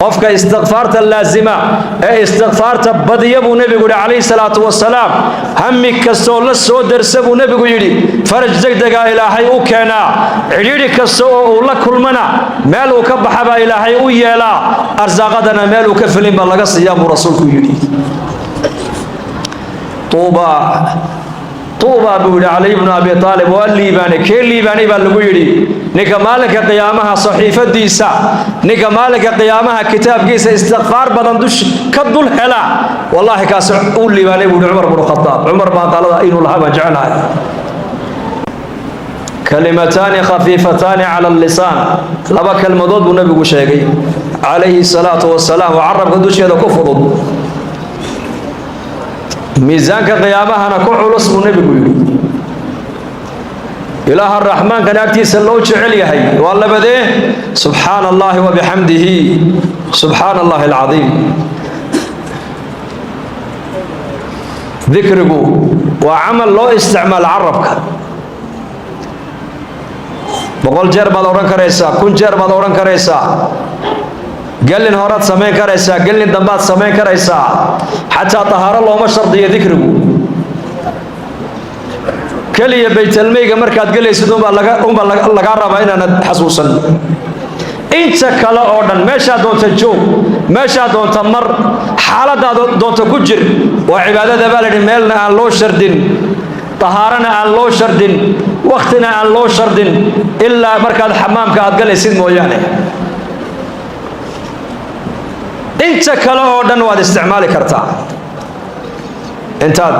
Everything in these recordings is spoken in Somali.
Qofka istikfaarta laazima ee istikfaarta badiya, buu nebigu yidhi calayhi salaatu wasalaam, hami kastoo la soo darsa, buu nebigu yidhi, faraj degdegaa Ilaahay u keenaa, cidhiidhi kasta oo uu la kulmana meel uu ka baxa baa Ilaahay u yeelaa, arsaaqadana meel uu ka filin baa laga siiyaa, buu rasuulku yidhi. Tuuba, tuuba, buu yidhi Cali ibnu Abi Aalib. Waa liibaanay. Kee liibaanay, baa lagu yidhi? Ninka maalinka qiyaamaha saxiifadiisa, ninka maalinka qiyaamaha kitaabkiisa istikfaar badan dush ka dul hela, wallaahi kaas uu liibaanay, buu yidhi Cumar bnu Khadaab. Cumar baan qalada inuu lahaa baan jecelahay. Kalimataani khafiifataani cala allisaan, laba kelmadood buu nabigu sheegay calayhi salaatu wasalaam, oo carabka dusheeda ku fudud, miisaanka qiyaamahana ku culus, buu nebigu yidhi, Ilaaha Raxmaankana agtiisa loo jecel yahay. Waa labadee? Subxaana Allahi wabixamdihi, subxaana Allahi alcadiim. Dikrigu waa camal loo isticmaalo carabka. 100 jeer baad odhan karaysaa, 1000 jeer baad odhan karaysaa, gelin horaad samayn karaysaa, gelin dambaad samayn karaysaa. Xataa tahaaro looma shardiyo dikrigu. Keliya baytalmeyga markaad gelaysid unbaa laga unbaa lagaa rabaa inaanad xasuusan. Inta kale oo dhan, meeshaad doonta joog, meeshaad doonta mar, xaaladaad doonta ku jir. Waa cibaadada, baa laidhi, meelna aan loo shardin, tahaarana aan loo shardin, wakhtina aan loo shardin, ilaa markaad xamaamka aad galaysid mooyaane. Inta kale oo dhan waad isticmaali kartaa. Intaad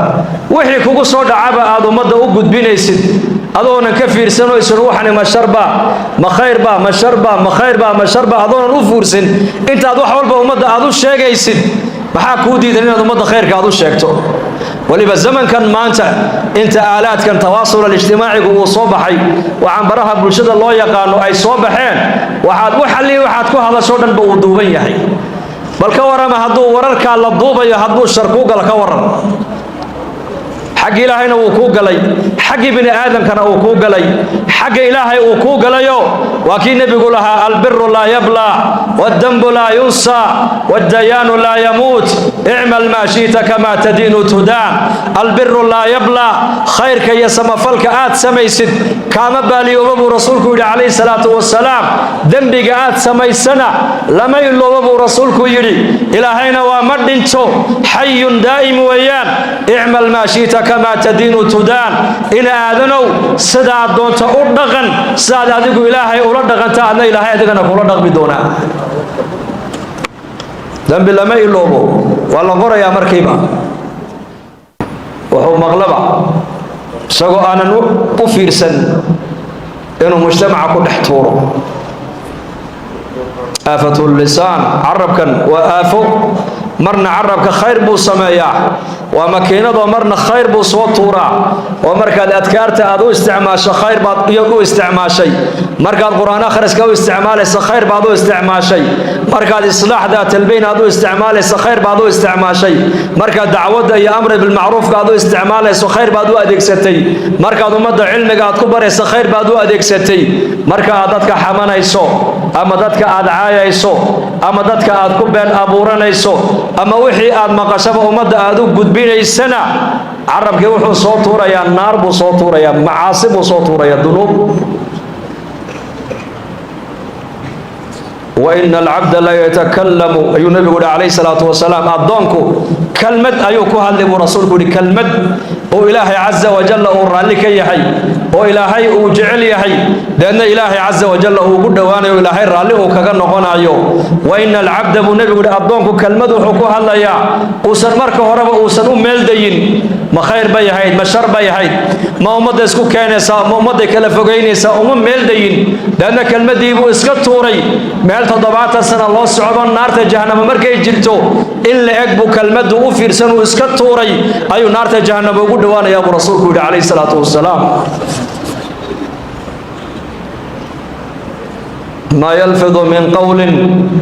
wixii kugu soo dhacaba aada ummadda u gudbinaysid, adoonan ka fiirsanaysan waxani ma sharba, ma khayrba, ma sharba, ma khayrba, ma sharba, adoonan u fuursin, intaad wax walba ummadda aad u sheegaysid, maxaa kuu diidan inaad ummadda khayrka aad u sheegto? Weliba zamankan maanta, inta aalaadkan tawaasul alijtimaacigu uu soo baxay, waxaan baraha bulshada loo yaqaano ay soo baxeen, waxaad wax alli waxaad ku hadasho dhanba uu duuban yahay. Bal ka warrama hadduu wararkaa la duubayo, hadduu shar kuu galo, ka warran? Xagga Ilaahayna wuu kuu galay, xaggii bini aadamkana uu kuu galay. Xagga Ilaahay uu kuu galayo waa kii nebigu lahaa: albiru laa yablaa, waddambu laa yunsaa, waaddayaanu laa yamuut, icmal maa shi'ta kamaa tadiinu tudaan. Albiru laa yablaa, khayrka iyo samafalka aad samaysid kaama baaliyooba, buu rasuulku yidhi calayhi salaatu wasalaam. Dembiga aad samaysana lama ilooba, buu rasuulku yidhi. Ilaahayna waa ma dhinto, xayun daa'im weeyaan. Icmal maa shi'ta kamaa tadiinu tudaan. In aadanow, sidaad doonta u dhaqan, sidaad adigu Ilaahay ula dhaqanta adna Ilaahay adigana kula dhaqmi doonaa. Dembi lama iloobo, waa la qorayaa markiiba. Wuxuu maqlaba, isagoo aanan u fiirsan, inuu mujtamaca ku dhex tuuro. Aafatullisaan, carabkan waa aafo. Marna carabka khayr buu sameeyaa, waa makiinadoo marna khayr buu soo tuuraa, oo markaad adkaarta aad u isticmaasho khayr baad u isticmaashay, markaad qur-aan akhriska u isticmaalaysa khayr baad u isticmaashay, markaad islaaxda talbayn aad u isticmaalaysa khayr baad u isticmaashay, markaad dacwadda iyo amri bilmacruufka aad u isticmaalayso khayr baad u adeegsatay, markaad ummadda cilmiga aad ku barayso khayr baad u adeegsatay. Marka aad dadka xamanayso, ama dadka aad caayayso, ama dadka aad ku been abuuranayso, ama wixii aad maqashaba ummadda aad u gudbinaysana, carabkii wuxuu soo tuurayaa naar buu soo tuurayaa, macaasi buu soo tuurayaa, dunuub. Waina alcabda la yatakalamu, ayuu nebigu yihi calayhi salaatu wasalaam, addoonku kelmad ayuu ku hadlay, buu rasuulku yihi, kelmad oo Ilaahay caza wajalla uu raalli ka yahay, oo Ilaahay uu jecel yahay, deedna Ilaahay caza wajalla uu ugu dhowaanayo, Ilaahay raalli uu kaga noqonayo. Waina alcabda, buu nebigu yihi, addoonku kelmad wuxuu ku hadlayaa uusan marka horeba uusan u meeldayin, ma khayr bay ahayd, ma shar bay ahayd, ma ummadda isku keenaysaa, ma ummadday kala fogaynaysaa, uma meeldayin, deedna kelmaddii buu iska tuuray. Meel 70 sano loo socdo naarta jahanamo markay jirto in la eg buu kelmaddu u fiirsan uu iska tuuray, ayuu naarta jahanamo ugu dhowaanayaa, buu rasuulku yidhi calayhi salaatu wasalaam. Maa yalfidu min qowlin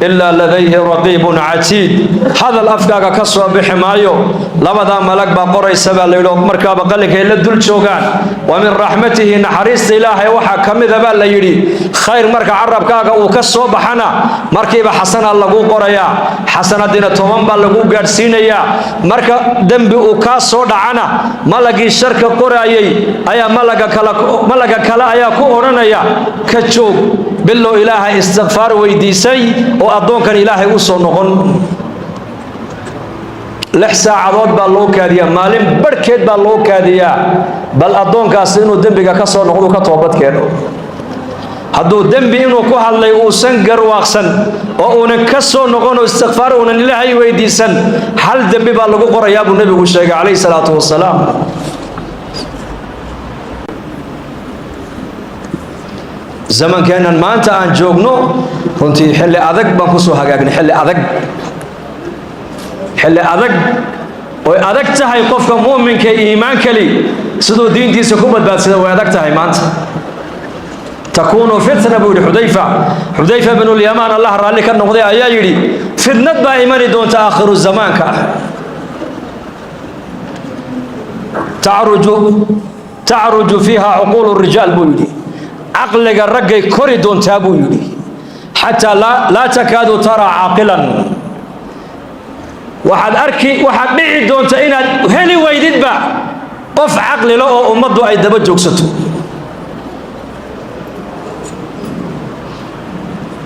ilaa ladayhi raqiibun catiid. Hadal afkaaga ka soo bixi maayo, labadaa malag baa qoraysa baa la yidhi, oo markaaba qalinkay la dul joogaan. Wa min raxmatihi, naxariista Ilaahay waxaa ka mida baa la yidhi, khayr marka carabkaaga uu ka soo baxana markiiba xasana laguu qorayaa, xasanadiina 10 baa laguu gaadhsiinayaa. Marka dembi uu kaa soo dhacana, malagii sharka qoraayay ayaa malaga kale ayaa ku odhanaya: "Ka joog, bilow Ilaahay istikfaar weydiisay oo addoonkan Ilaahay u soo noqon." 6 saacadood baa loo kaadiyaa, maalin barhkeed baa loo kaadiyaa, bal addoonkaasi inuu dembiga ka soo noqdo, ka toobad keeno. Hadduu dembi inuu ku hadlay uusan garwaaqsan oo uunan ka soo noqon oo istikfaar uunan Ilaahay weydiisan, hal dembi baa lagu qorayaa buu Nebigu sheegay calayhi salaatu wasalaam. Zamankeennan maanta aan joogno runtii xilli adag baan kusoo hagaagnay, xilli adag, xilli adag oy adag tahay qofka mu'minka iimaankali siduu diintiisa ku badbaadsada way adag tahay maanta. Takuunu fitna buu yidhi Xudayfa. Xudayfa binulyamaan, Allah raalli ka noqday, ayaa yidhi fitnad baa imani doonta aakhiru zamaanka ah. Tacruju fiiha cuquulu rijaal buu yidhi, caqliga raggay kori doontaa buu yidhi, xataa laa takaadu taraa caaqilan. Waxaad arki, waxaad dhici doonta inaad heli weydidba qof caqlila oo ummaddu ay daba joogsato.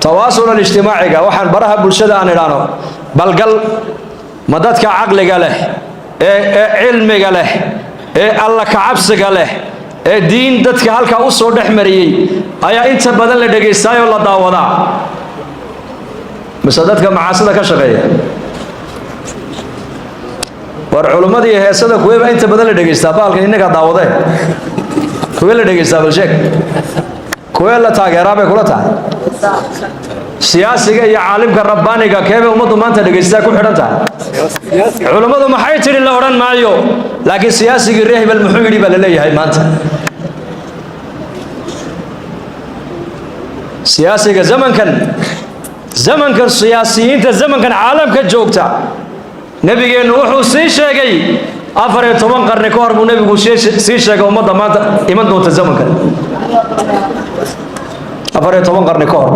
Tawaasul alijtimaaciga, waxaan baraha bulshada aan idhaahno, balgal ma dadka caqliga leh ee cilmiga leh ee Alla kacabsiga leh ee diin dadka halkaa u soo dhex mariyey ayaa inta badan la dhegaystaayoo la daawadaa, mise dadka macaasida ka shaqeeya? War culimmadii iyo heesada kuweeba inta badan la dhegaystaa? Baalkan innagaa daawadee, kuwee la dhegaystaa? Bal sheeg, kuwee la taageeraa bay kula tahay? Siyaasiga iyo caalimka rabbaaniga keebay ummaddu maanta dhegaystaa ku xidhan tahay? Culummadu maxay tidhi la odhan maayo, laakiin siyaasigii reer hebel muxuu yidhi baa la leeyahay maanta. Siyaasiga zamankan, siyaasiyiinta zamankan caalamka joogta, Nebigeennu wuxuu sii sheegay 14 qarni ka hor buu Nebigu sii sheegay ummadda maanta iman doonta zamankan, 14 qarni ka hor.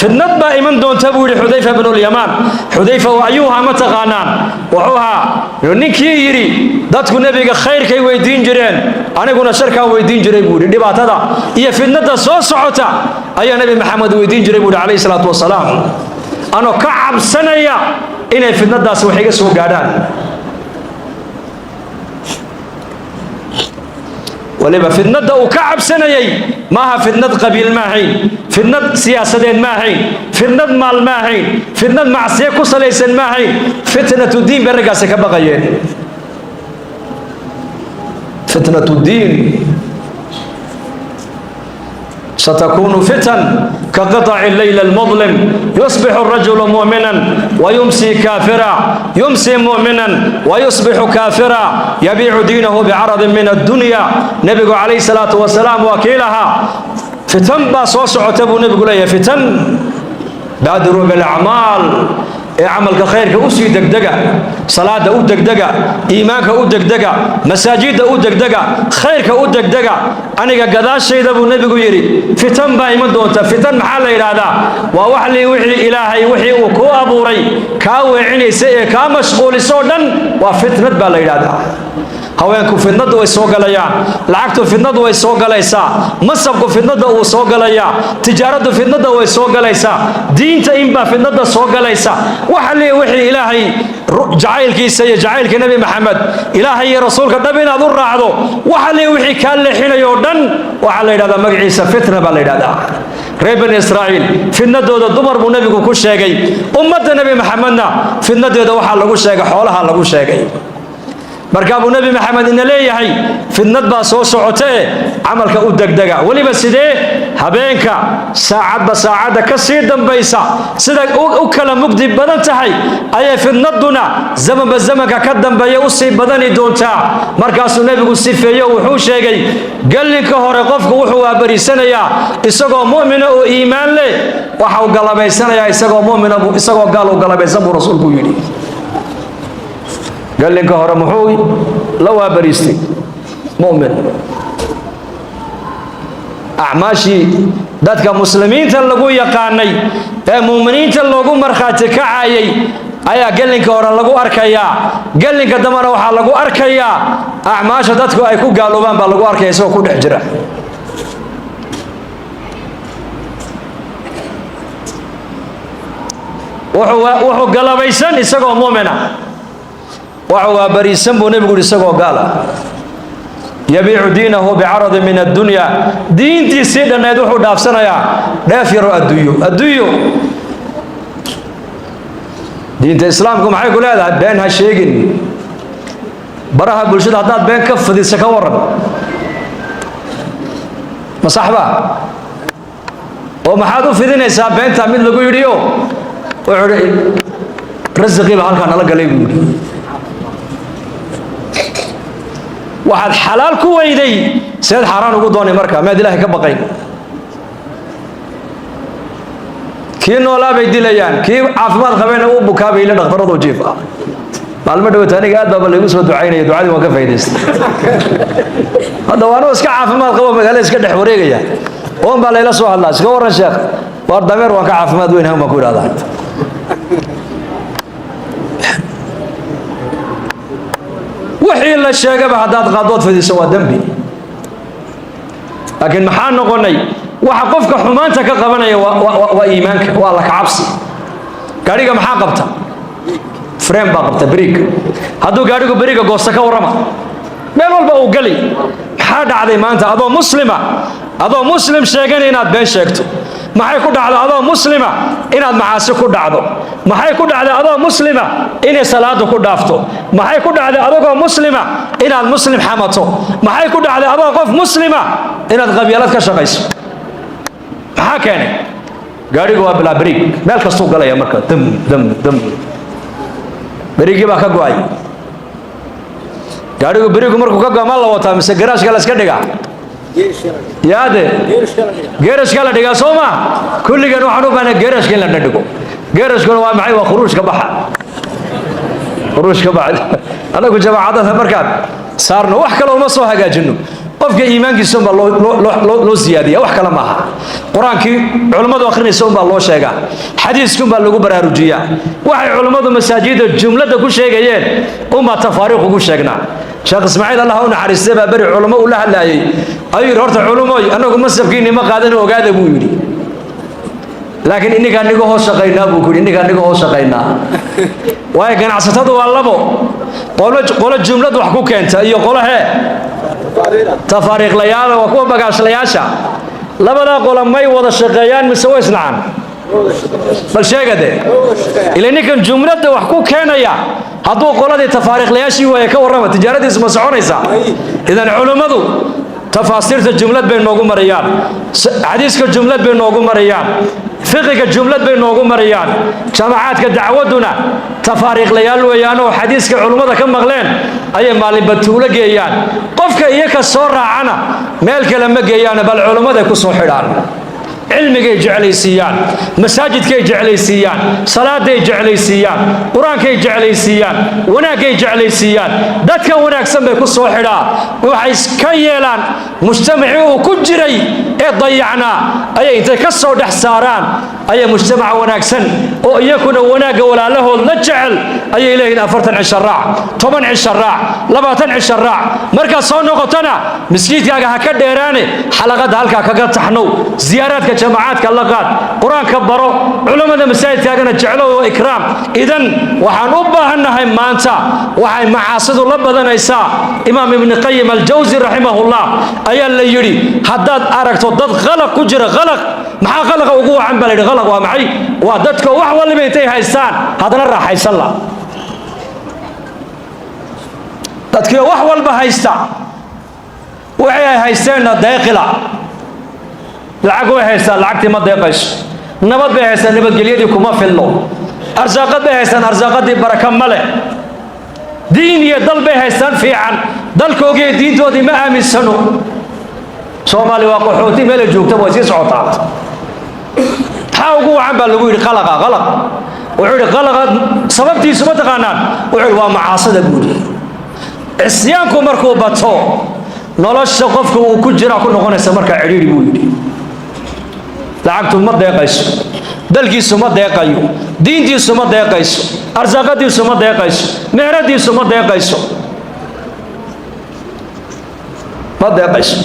Fidnad baa iman doonta buu yidhi Xudayfa binulyamaan. Xudayfa ayuuhaa ma taqaanaan? Wuxuu ahaa ninkii yidhi dadku Nebiga khayrkay weydiin jireen, aniguna sharkaan weydiin jiray buu yidhi. Dhibaatada iyo fidnadda soo socota ayaa Nebi Maxamed weydiin jiray buu yidhi calayhi salaatu wasalaam, anoo ka cabsanaya inay fidnadaasi wax iga soo gaadhaan. Waliba fidnadda uu ka cabsanayay maaha fidnad qabiil ma ahayn, fidnad siyaasadeed ma ahayn, fidnad maal ma ahayn, fidnad macsiye ku salaysan ma ahayn. Fitnatu diin bay raggaasi ka baqayeen, fitnatu diin. ستكون فتن كقطع الليل المظلم، يصبح الرجل مؤمنا ويمسي كافرا، يمسي مؤمنا ويصبح كافرا، يبيع دينه بعرض من الدنيا. نبي عليه الصلاة والسلام وكيلها فتن با soo socota buu Nebigu leeyahay. Fitan, baadiruu bilacmaal, ee camalka khayrka u sii degdega, salaada u degdega, iimaanka u degdega, masaajidda u degdega, khayrka u degdega. Aniga gadaashayda buu Nebigu yidhi fitan baa iman doonta. Fitan maxaa la yidhaahdaa? Waa waxlii wixii Ilaahay wixii uu kuu abuuray kaa weecinaysa ee kaa mashquulisoo dhan waa fitnad baa la yidhaahdaa. Haweenku fidnadu way soo galayaan, lacagtu fidnadu way soo galaysaa, masabku fidnada uu soo galayaa, tijaaraddu fidnada way soo galaysaa, diinta inbaa fidnada soo galaysa. Waxa lee wixii Ilaahay jacaylkiisa iyo jacaylka Nebi Maxamed, Ilaahay iyo rasuulka dhab inaad u raacdo, waxa lee wixii kaa leexinayo oo dhan waxaa la yidhahdaa magaciisa fitna baa la yidhahdaa. Reer Bani Israa'iil fidnadooda dumar buu Nebigu ku sheegay. Ummadda Nebi Maxamedna fidnadeeda waxaa lagu sheegay xoolaha lagu sheegay. Markaa buu Nebi Maxamed ina leeyahay fidnad baa soo socotee, camalka u degdega. Weliba sidee? Habeenka saacadba saacadda ka sii dambaysa sida u kala mugdi badan tahay ayay fidnadduna zamanba zamanka ka dambeeya usii badani doontaa. Markaasuu nebigu sifeeye, wuxuu sheegay gellinka hore qofku wuxuu waabariisanayaa isagoo mu'mina oo iimaan leh, waxa uu galabaysanayaa isagoo mu'mina, isagoo gaal uu galabaysan buu rasuulku yidhi. Gallinka hore muxuu la waabariistay? Mu'min. Acmaashii dadka muslimiinta lagu yaqaanay ee muuminiinta loogu markhaati kacayay ayaa gellinka hore lagu arkayaa. Gellinka dambena waxaa lagu arkayaa acmaasha dadku ay ku gaaloobaan baa lagu arkaya isagoo ku dhex jira. Wuxuu galabaysan isagoo muumina, waxuu waabariisan buu nebigu yidhi isagoo gaal ah. Yabiicu diinahu bicaradin min addunya, diintiisii dhannayd wuxuu dhaafsanayaa dheef yaroo adduunyo. Adduunyo. Diinta islaamku maxay ku leedahay? Been ha sheegin. Baraha bulshada haddaad been ka fadisa, ka waran? Ma saxba? Oo maxaad u fidinaysaa beentaa? Mid lagu yidhi o wuxuu idhi rasiqiiba halkaa nala galay buu yidhi. Waxaad xalaal ku weyday seed xaaraan ugu doonay? Marka miyaad ilaahay ka baqayn? Kii noolaa bay dilayaan, kii caafimaad qabeyna uu bukaa bay ile dhakhtaradu jiif ah. Maalmo dhawata aniga aad baaba laygu soo ducaynaya, ducadii waan ka faa'idaystay. Hadda waa anuu iska caafimaad qabo, magaalada iska dhex wareegaya oon baa layla soo hadlaa: "Iska warran sheekh?" "Waar dameer waan ka caafimaad weyn," baan ku idhahdaa. Wixii la sheegaba haddaad qaadood fidiso waa dembi. Laakiin maxaa noqonay? Waxa qofka xumaanta ka qabanaya waa iimaanka, waa la kacabsi. Gaadhiga maxaa qabta? Frame baa qabta, brig. Hadduu gaadhigu beriga goosta, ka warrama? Meel walba uu geli. Maxaa dhacday maanta? Adoo muslima, adoo muslim sheegana, inaad been sheegto. Maxay ku dhacdo adoo muslima inaad macaasi ku dhacdo? Maxay ku dhacday adoo muslima inay salaadu ku dhaafto? Maxay ku dhacday adagoo muslima inaad muslim xamato? Maxay ku dhacday adoo qof muslima inaad qabyaalad ka shaqayso? Maxaa keenay? Gaadhigu waa bilaa beriig, meel kastuu galaya. Marka dam dam dam, berigii baa ka go'ay gaadhigu. Berigu markuu ka go'a, ma la wataa mise garaashka la iska dhigaa? Yaade, geerashka la dhigaa, soo ma? Kulligan waxaan u baahnay geerashka in la dhadhigo. Geerashkuna waa maxay? Waa khuruujka baxa, khuruujka baxa. Annagu jamaacadada markaan saarno wax kale uma soo hagaajino, qofka iimaankiisa unbaa loo siyaadiya, wax kale maaha. Qur-aankii culummadu akhrinaysa unbaa loo sheegaa, xadiiski unbaa lagu baraarujiyaa, waxay culummadu masaajidda jumladda ku sheegayeen unbaa tafaariiq ugu sheegnaa. Sheekh Ismaaciil, Allah u naxariistay, baa beri culummo ula hadlaayay ayuu yidhi: "Horta culumoy, annagu masabkiinni ma qaadan, ogaada," buu yidhi, "laakiin inninkaa niga hoos shaqaynaa," buu ku yidhi, "inninkaa niga hoos shaqaynaa." Waayo, ganacsatadu waa labo qolo: qolo jumlad wax ku keenta iyo qolo hee tafaariiqlayaal, waa kuwa bagaashlayaasha. Labadaa qolo may wada shaqeeyaan mise way isnacaan? Bal sheega dee. Ila ninkan jumladda wax ku keenaya hadduu qoladii tafaariiqlayaashii waaya, ka warrama, tijaaradiisu ma soconaysaa? Idan culummadu tafaasiirta jumlad bay noogu marayaan, xadiiska jumlad bay noogu marayaan, fiqiga jumlad bay noogu marayaan. Jaamacaadka dacwadduna tafaariiqlayaal weeyaanoo xadiiska culummada ka maqleen ayay maalinba tuulo geeyaan. Qofka iyaka soo raacana meel kale ma geeyaan, bal culummaday ku soo xidhaan, cilmigay jeclaysiiyaan, masaajidkay jeclaysiiyaan, salaaday jeclaysiiyaan, qur-aankay jeclaysiiyaan, wanaaggay jeclaysiiyaan. Dadka wanaagsan bay ku soo xidhaa. Waxay ka yeelaan mujtamacii uu ku jiray ee dayacnaa ayay intay ka soo dhex saaraan ayay mujtamaca wanaagsan oo iyakuna wanaagga walaalahood la jecel ayay leeyihiin: 40 cisho raac, 10 cisho raac, 20 cisho raac. Markaad soo noqotona miskiidkaaga ha ka dheeraane, xalaqadda halkaa kaga taxnow, ziyaaraadka jamacaadka la qaad, qur-aanka baro, culammada masaajidkaagana jeclo oo ikraam. Idan waxaan u baahannahay maanta waxay macaasidu la badanaysaa. Imaam Ibni Qayim Aljawsi raximahullah ayaa la yidhi: "Haddaad aragto dad khalaq ku jira, khalaq maxaa khalaqa ugu wacan?" baa la yidhi. Khalaq waa maxay? Waa dadka wax waliba intay haystaan haddana raaxaysan la. Dadkii wax walba haysta, waxay ay haysteenna deeqila. Lacag way haystaan, lacagtii ma deeqayso. Nabad bay haystaan, nabadgelyadii kuma fillo. Arsaaqad bay haystaan, arsaaqadii baraka ma leh. Diin iyo dal bay haystaan fiican, dalkoogii diintoodii ma aaminsano. Soomaali waa qaxooti, meela joogtaba way sii socotaa. Maxaa ugu wacan baa lagu yidhi? Qalaqa, qalaq. Wuxuu yidhi, qalaqa sababtiisu ma taqaanaan? Wuxuu yidhi, waa macaasida buu yidhi. Cisyaanku markuu bato, nolosha qofka uu ku jiraa ku noqonaysa markaa cidhiidhi buu yidhi. Lacagtu ma deeqayso, dalkiisu ma deeqayo, diintiisu ma deeqayso, arsaaqadiisu ma deeqayso, meheradiisu ma deeqayso, ma deeqayso.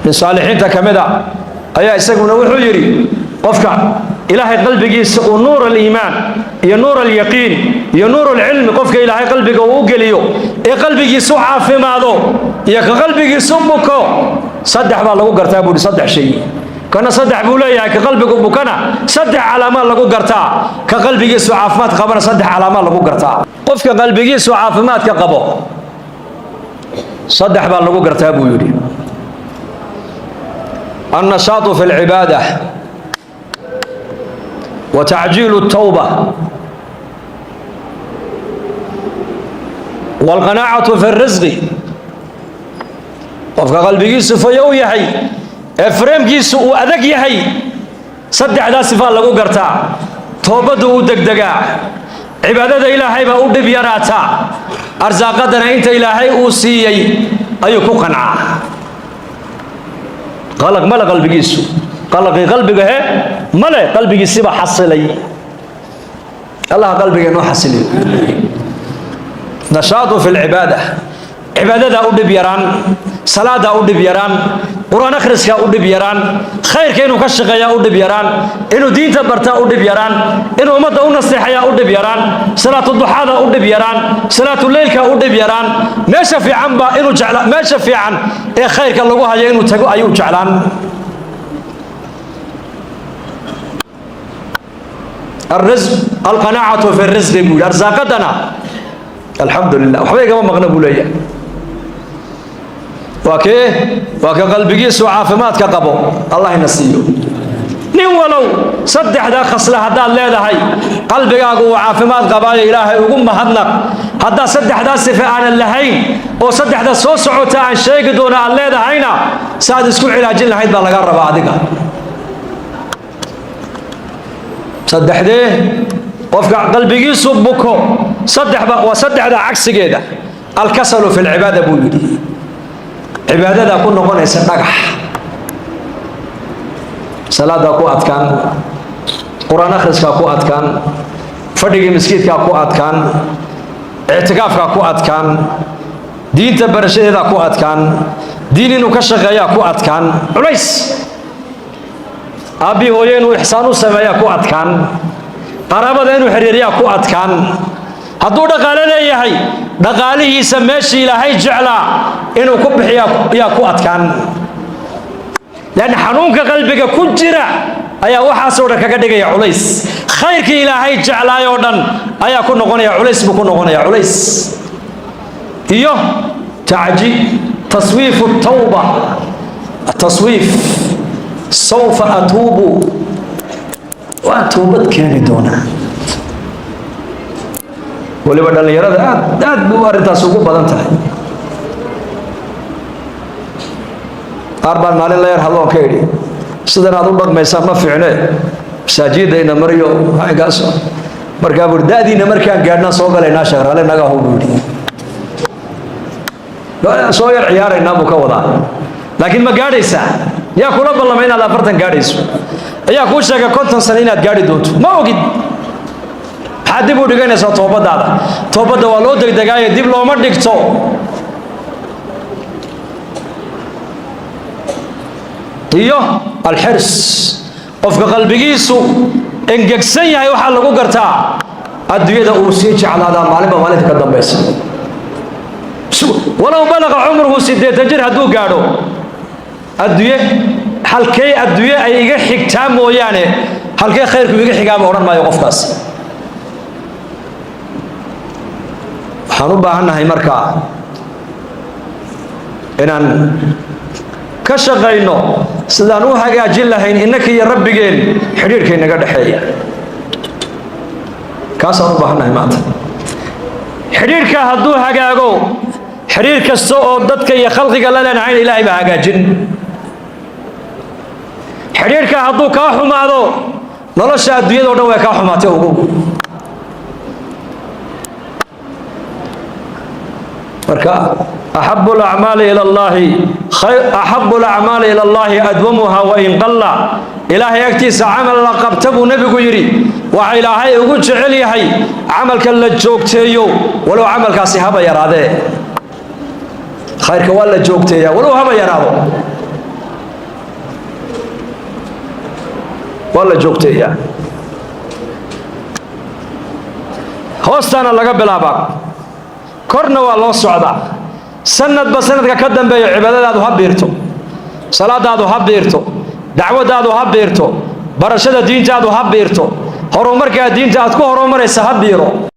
Min saalixiinta ka mid a ayaa isaguna wuxuu yidhi, qofka Ilaahay qalbigiisa uu nuur aliimaan iyo nuur alyaqiin iyo nuur alcilmi, qofka Ilaahay qalbiga uu u geliyo ee qalbigiisu caafimaado iyo ka qalbigiisu buko, saddex baa lagu gartaa buu yidhi, saddex shay. Kana saddex buu leeyahay. Ka qalbigu bukana saddex calaamaa lagu gartaa, ka qalbigiisu caafimaad qabana saddex calaamaa lagu gartaa. Qofka qalbigiisu caafimaadka qabo saddex baa lagu gartaa buu yidhi: النشاط في العبادة، وتعجيل التوبة، والقناعة في الرزق. Qofka qalbigiisu fayow yahay ee frame-kiisu uu adag yahay, saddexdaa sifaa lagu gartaa: toobaddu u degdegaa, cibaadada Ilaahay baa u dhib yaraataa, arsaaqadana inta Ilaahay uu siiyey ayuu ku qancaa. Qalaq male qalbigiisu, qalaqii qalbiga he male, qalbigiisiba xasilay. Allah qalbiga inoo xasiliyo. Nashaatu fi lcibaada, cibaadadaa u dhib yaraan, salaadaa u dhib yaraan, Qur-aan akhriskaa u dhib yaraan, khayrka inuu ka shaqeeyaa u dhib yaraan, inuu diinta bartaa u dhib yaraan, inuu ummadda u naseexayaa u dhib yaraan, salaatu duxaada u dhib yaraan, salaatu leylka u dhib yaraan. Meesha fiican baa inuu jecla, meesha fiican ee khayrka lagu hayo inuu tago ayuu jeclaan. الرزق، القناعة في الرزق buu yidhi. Arsaaqadana alxamdu lilah, waxba igama maqna buu leeyahay. Waa kee? Waa ka qalbigiisu caafimaadka qabo. Allah ina siiyo. Nin walow saddexdaa khasle haddaad leedahay, qalbigaagu uu caafimaad qabaayo, Ilaahay ugu mahadnaq. Haddaad saddexdaa sife aanan lahayn oo saddexda soo socota aan sheegi doona aad leedahayna, saaad isku cilaajin lahayd baa laga rabaa adiga. Saddexdee? Qofka qalbigiisu buko saddexba waa saddexda cagsigeeda. Alkasalu fi lcibaada buu yidhi. Cibaadadaa ku noqonaysa dhagax, salaadaa ku adkaan, Qur-aan akhriskaa ku adkaan, fadhigii maskiidkaa ku adkaan, ictikaafkaa ku adkaan, diinta barashadeedaa ku adkaan, diin inuu ka shaqeeyaa ku adkaan, culays. Aabbii hooye inuu ixsaan u sameeyaa ku adkaan, qaraabada inuu xiriiriyaa ku adkaan. Hadduu dhaqaale leeyahay, dhaqaalihiisa meeshii Ilaahay jeclaa inuu ku bixiyaa yaa ku adkaan. Leanna xanuunka qalbiga ku jira ayaa waxaasoo dhan kaga dhigaya culays. Khayrkii Ilaahay jeclaayoo dhan ayaa ku noqonaya culays buu ku noqonaya, culays. Iyo tacji taswiifu tawba, taswiif, sawfa atuubu, waan toobad keeni doonaa. Weliba dhallinyarada aad aad buu arrintaas ugu badan tahay. Qaar baan maalin la yar hadloon ka idhi, sidan aad u dhaqmaysaa ma fiicne, masaajidda ina mariyo kaas. Markaa buu da'diina markaan gaadhnaa soo galaynaa, sheekh rale naga ahu buu yidhi, soo yar ciyaaraynaa buu ka wadaa. Laakiin ma gaadhaysaa? Yaa kula ballamay inaad 40 gaadhayso? Ayaa kuu sheegay 50 sano inaad gaadhi doonto? Ma ogid. Maxaad dib u dhiganaysaa toobadaada? Toobadda waa loo degdegaayo, dib looma dhigto. Iyo alxirs, qofka qalbigiisu engegsan yahay waxaa lagu gartaa adduunyada uu sii jeclaadaa maalinba maalinta ka dambaysa. Walow balaqa cumruhu 80 jir hadduu gaadho, adduunye halkee adduunye ay iga xigtaa mooyaane, halkee khayrku iga xigaaba odhan maayo qofkaas. Waxaan u baahannahay markaa inaan ka shaqayno sidaan u hagaajin lahayn innaka iyo Rabbigeen xidhiidhka inaga dhexeeya. Kaasaan u baahannahay maanta. Xidhiidhka hadduu hagaago, xidhiidh kasta oo dadka iyo khalqiga la leenahayna Ilaahay baa hagaajin. Xidhiidhka hadduu kaa xumaado, nolosha adduunyada o dhan way kaa xumaatay, ogow. Marka أحب الأعمال إلى الله أحب الأعمال إلى الله أدومها وإن قل. Ilaahay agtiisa camal la qabta, buu nebigu yidhi, waxa Ilaahay ugu jecel yahay camalka la joogteeyo, walow camalkaasi haba yaraadee. Khayrka waa la joogteeyaa, walow haba yaraado, waa la joogteeyaa. Hoostaana laga bilaabaa, korna waa loo socdaa. Sanadba sanadka ka dambeeya cibaadadaadu ha biirto, salaadaadu ha biirto, dacwadaadu ha biirto, barashada diintaadu ha biirto, horumarkaa diinta aad ku horumaraysa ha biiro.